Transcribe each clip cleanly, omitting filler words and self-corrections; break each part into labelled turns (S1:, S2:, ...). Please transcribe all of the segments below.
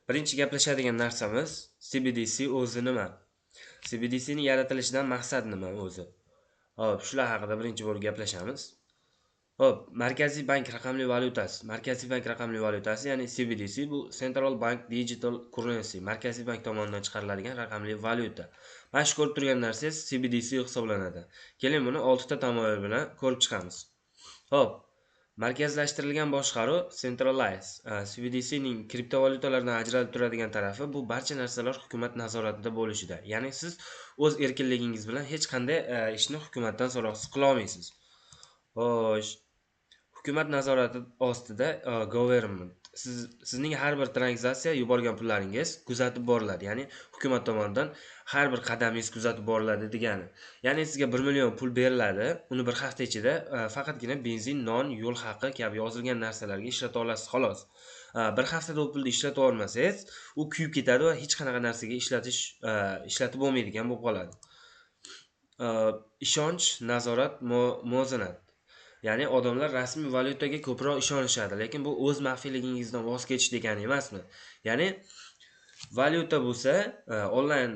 S1: Birinchi gaplashadigan narsamiz CBDC o'zi nima? CBDCni yaratilishidan maqsad nima o'zi? Xo'p, shular haqida birinchi bo'lib gaplashamiz. Xo'p, Markaziy bank raqamli valyutasi. Markaziy bank raqamli valyutasi, ya'ni CBDC bu Central Bank Digital Currency, Markaziy bank tomonidan chiqariladigan raqamli valyuta. Mana shu ko'rib turgan narsangiz CBDC hisoblanadi. Keling, buni 6 ta tamoyil bilan ko'rib chiqamiz. Xo'p, markazlashtirilgan boshqaruv, centralized. CBDCning kriptovalyutalardan ajralib turadigan tarafi bu barcha narsalar hukumat nazoratida bo'lishida. Ya'ni siz o'z erkinligingiz bilan hech qanday ishni hukumatdan so'roqsiz qila olmaysiz. Xo'sh, hukumat nazorati ostida, government. Sizning har bir tranzaksiya yuborgan pullaringiz kuzatib boriladi. Ya'ni hukumat tomonidan har bir qadamingiz kuzatib boriladi degani. Ya'ni sizga 1 million pul beriladi, uni bir hafta ichida faqatgina benzin, non, yo'l haqi kabi yozilgan narsalarga ishlata olasiz xolos. Bir haftada u pulni ishlatib olmasangiz, u kuyib ketadi va hech qanaqa narsaga ishlatib bo'lmaydigan bo'lib qoladi. Ishonch, nazorat, muvozanat. Ya'ni odamlar rasmiy valyutaga ko'proq ishonishadi, lekin bu o'z maxfiyligingizdan voz kechish degani emasmi? Ya'ni valyuta bo'lsa, onlayn,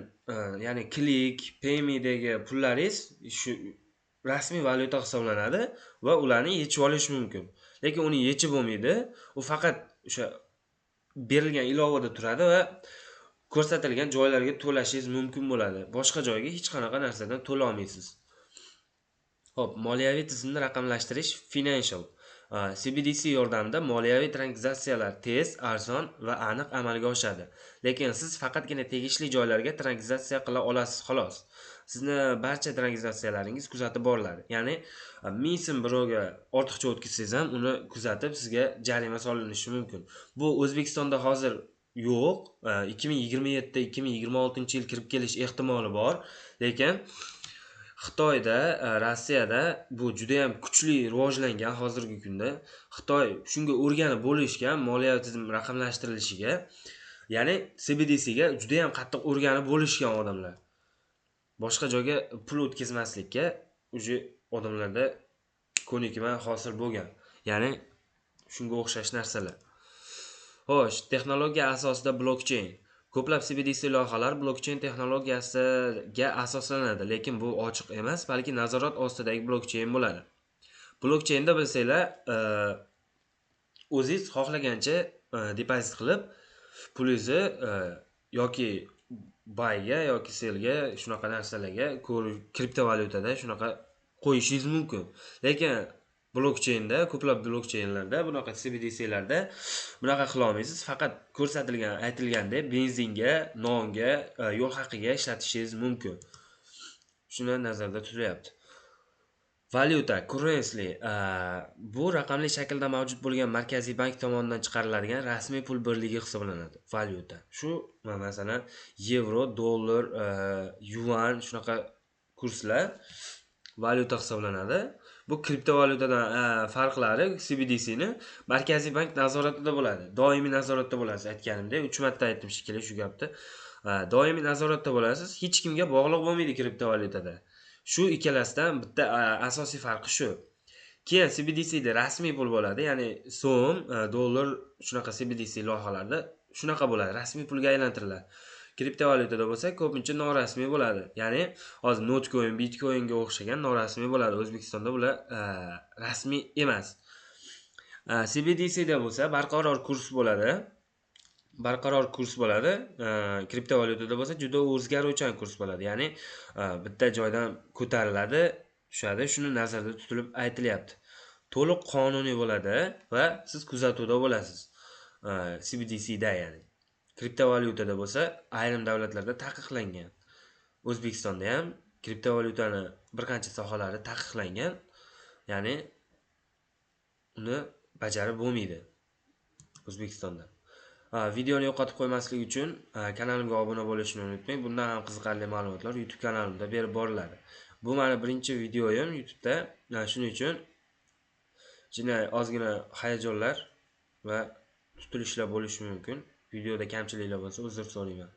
S1: ya'ni Click, Payme'dagi pullaringiz shu rasmiy valyuta hisoblanadi va ularni yechib olish mumkin. Lekin uni yechib bo'lmaydi. U faqat o'sha berilgan ilovada turadi va ko'rsatilgan joylarga to'lashingiz mumkin bo'ladi. Boshqa joyga hech qanaqa narsadan to'la olmaysiz. Xo'p, moliyaviy tizimni raqamlashtirish, financial. CBDC yordamida moliyaviy tranzaksiyalar tez, arzon va aniq amalga oshadi. Lekin siz faqatgina tegishli joylarga tranzaksiya qila olasiz xolos. Sizni barcha tranzaksiyalaringiz kuzatib boriladi. Ya'ni 1000 so'm birovga ortiqcha o'tkazsangiz ham uni kuzatib sizga jarima solinishi mumkin. Bu O'zbekistonda hozir yo'q. 2027-2026 yil kirib kelish ehtimoli bor. Lekin Xitoyda, Rossiyada bu juda ham kuchli rivojlangan hozirgi kunda. Xitoy shunga o'rganib bo'lishgan moliyaviy tizim raqamlashtirilishiga, ya'ni CBDCga juda ham qattiq o'rganib bo'lishgan odamlar. Boshqa joyga pul o'tkazmaslikka уже odamlarda ko'nikma hosil bo'lgan. Ya'ni shunga o'xshash narsalar. Xo'sh, texnologiya asosida blockchain. Ko'plab CBDC loyihalar blockchain texnologiyasiga asoslanadi, lekin bu ochiq emas, balki nazorat ostidagi blockchain bo'ladi. Blockchainda bilsanglar, o'zingiz xohlagancha depozit qilib, pulingizni yoki buyga yoki sellga, shunaqa narsalarga, kriptovalyutada shunaqa qo'yishingiz mumkin. Lekin blockchainda, ko'plab blockchainlarda, bunaqa CBDClarda bunaqa qila olmaysiz. Faqat ko'rsatilgan, aytilgandek benzinga, nonga, yo'l haqiga ishlatishingiz mumkin. Shuni nazarda tutilyapti. Valyuta, currency, bu raqamli shaklda mavjud bo'lgan markaziy bank tomonidan chiqariladigan rasmiy pul birligi hisoblanadi. Valyuta. Shu masalan, yevro, dollar, yuan shunaqa kurslar valyuta hisoblanadi. Bu kriptovalyutadan farqlari CBDCni Markaziy bank nazoratida bo'ladi. Doimiy nazoratda bo'lasiz, aytganimdek, 3 marta aytdim shekilli shu gapni. Doimiy nazoratda bo'lasiz, hech kimga bog'liq bo'lmaydi kriptovalyutada. Shu ikkalasidan bitta asosiy farqi shu. Keyin CBDCda rasmiy pul bo'ladi, ya'ni so'm, dollar shunaqa CBDC loyihalarida shunaqa bo'ladi, rasmiy pulga aylantiriladi. Kriptovalyutada bo'lsa ko'pincha norasmiy bo'ladi. Ya'ni hozir Notcoin, Bitcoinga o'xshagan norasmiy bo'ladi. O'zbekistonda bular rasmiy emas. CBDCda bo'lsa barqaror kurs bo'ladi. Barqaror kurs bo'ladi. Kriptovalyutada bo'lsa juda o'zgaruvchan kurs bo'ladi. Ya'ni bitta joydan ko'tariladi, tushadi. Shuni nazarda tutilib aytilyapti. To'liq qonuniy bo'ladi va siz kuzatuvda bo'lasiz. CBDCda ya'ni. Kriptovalyutada bo'lsa ayrim davlatlarda taqiqlangan. O'zbekistonda ham kriptovalyutani bir qancha sohalari taqiqlangan. Ya'ni uni bajarib bo'lmaydi O'zbekistonda. Videoni yo'qotib qo'ymaslik uchun kanalimga obuna bo'lishni unutmang. Bundan ham qiziqarli ma'lumotlar YouTube kanalimda berib boriladi. Bu meni birinchi videoyim YouTube'da. Shuning uchun ozgina hayajonlar va tutilishlar bo'lishi mumkin. Videoda kamchiliklar bo'lsa uzr so'rayman.